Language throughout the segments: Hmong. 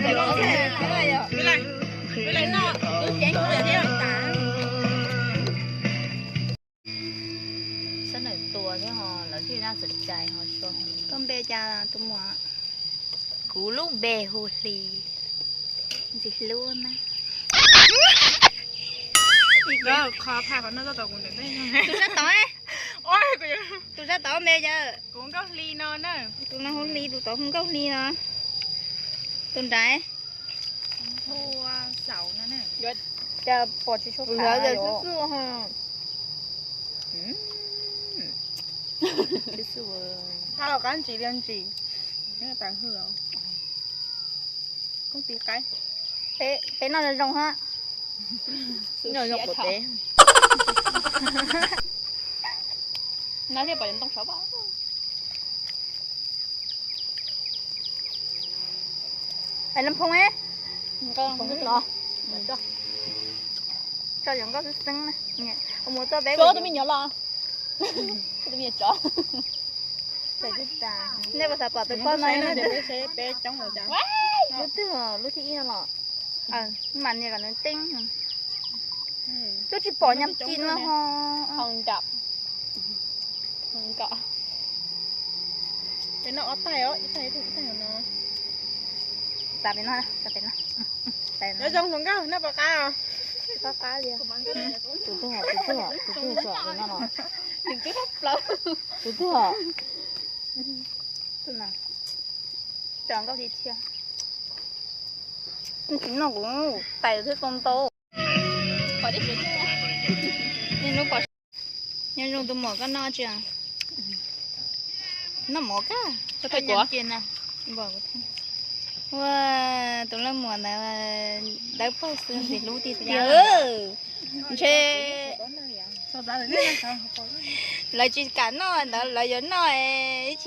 Sab ntawm tua thiab ho lawv thiaj noj txawm cai ho sua. Koj npe cas tus muam? Kuv lub npe hu Hli. Ntxim hlub na. Tus sab tod, tus sab tod npe cas? Kuv Nkauj Hli no na. Tus no hu Hli, tus tod hu Nkauj Hli no. Tus nrad? Hu Xaum no na. Cas pom tsis tshua pom xwb xwb ho. Tsis xwb. Qab ntsis li ntsis. Tag hwj. Koob tis qaib. Peb noj zoo zoo hab. Noj zoo pem peb. No thiaj pom ntoo sav. Peb Laj Phoo, tso cov nkauj xeeb xeeb na. Mus tuaj peb tus me nyuam los. Tus me nyuam tsov. Nej puas xav pom tus poj no? Tus twg lub thib ib no los? Mas nias kom nws teeb. Twb tsis pom nyam ci no ho. Peb noj ob taig os, ib taig, ib taig no. Tas pem no, tas pem no. Nyob zoo hluas nkauj, noj pom qab os. Pom qab li. Tus twg, tus twg, tus twg, tus twg, tus twg, tus no. Tso nkauj li thiab. Tsis noj kuv tais thiab tau ntau. Nyob zoo tus muam, koj noj tsi? Noj mov koj. Ua, tus leej muam ntawd dawb paug xwb, ntxim hlub tiag tiag. Ntshe lawv tsis kam noj ntawd lawv yuav noj, ib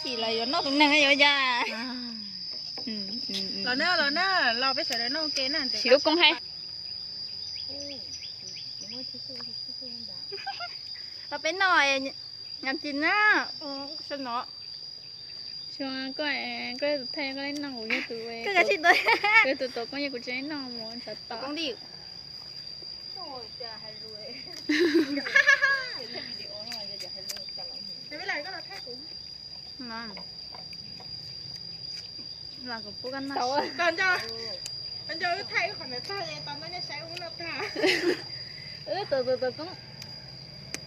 chim lawv yuav noj tus neeg yuav yog. Los na, los na, los peb sawv daws noj ua ke na. Tsis lub koob hais. Los peb noj nyam ci na. Sab no. Koj, koj tus thaij koj noj, kuv yog tus, kuv yog tus tuav koob, yog kuv tsis noj mus tsov tom. Los kuv pub koj noj. Thaij wb qhov ntawd tag es tau noj nej saib wb noj tag. Wb tus, tus tuav koob,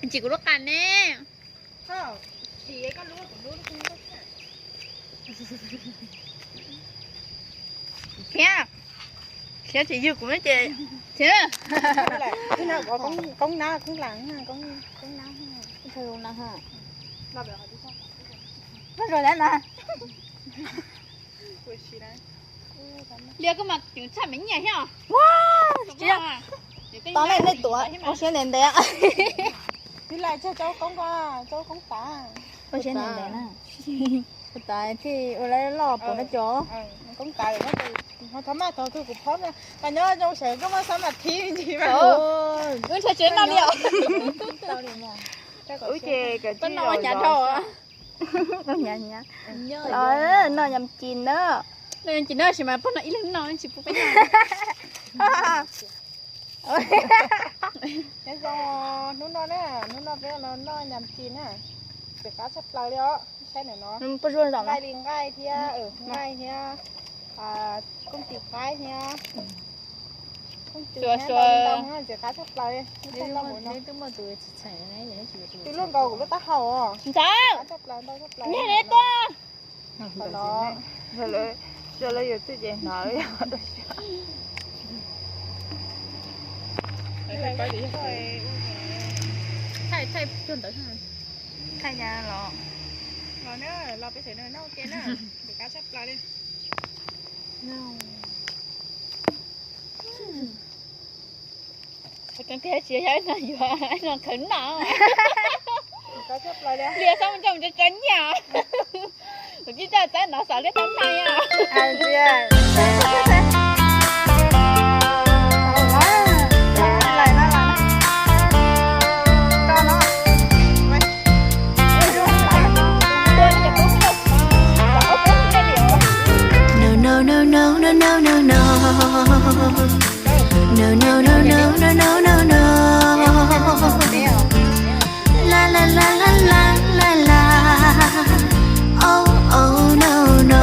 tsis kuv lub qas ne. Khiav, khiav tsis yug kuv ces khiav. Koob nab, koob las, koob nab. Koj zoo na. Liam koj mas coob tshaj me nyiaj thiab. Tsis tau nej, nej tuav ua siab ntev ntev. Ua siab ntev ntev na. Ua tas thiaj ua lawv loj puas no cov. Koob tas, ho thov maj thov twg kuv phob na. Mas nyob zoo sawv koj maj xab mas thib ntsis mas. Wb ntshe tsev noj li os. Wb ces koj noj ua nyav dhau. Noj nyam ci na. Noj nyam ci na, tab sis mas pog no ib leeg noj tsis pub peb noj. Nyob zoo, hnub no na, hnub no peb los noj nyam ci na. Txiv qab tshaj plaws li os, saib ntawm no. Nqaij li nqaij thiab, nqaij thiab, koob tis qaib thiab. Koob tis ntoo, txiv qab tshaj plaws li. Twb muaj tus tsis txheem, tus luaj nkaus kuv lub taub hau os. Txiv qab tshaj plaws, ntau tshaj plaws. Niag tuaj. Sawv daws yuav txwj ces hnov. Thaij, thaij cuag ntawd. Thaij cas los? Los na, los peb sawv daws noj ua ke na. Txiv qab tshaj plaws li. Tsis yog no yuav no khawv noj. Liam xab mus coj mus tso tso nyiaj. Kuv tsis tau txawb no xav liab tau nai. No, no, no, no, no. No, no, no. No, no, no, no, no, no, no, no. La, la, la, la, la, la, la. Oh, oh, no, no.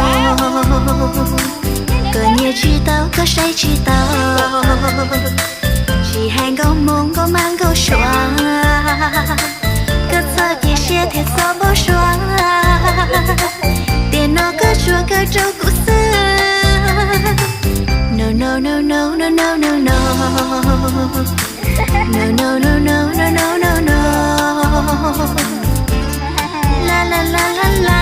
Koj nyiam tsis tau, koj saib tsis tau. Tsis hais nkauj Hmoob nkauj Mab nkauj Suav, koj txhob cia siab thiab txhob npau suav. Tiam no koj tsuas kawm rau kuv xwb. No, no, no, no, no, no, no, no. No, no, no, no, no, no, no, no. La, la, la, la, la,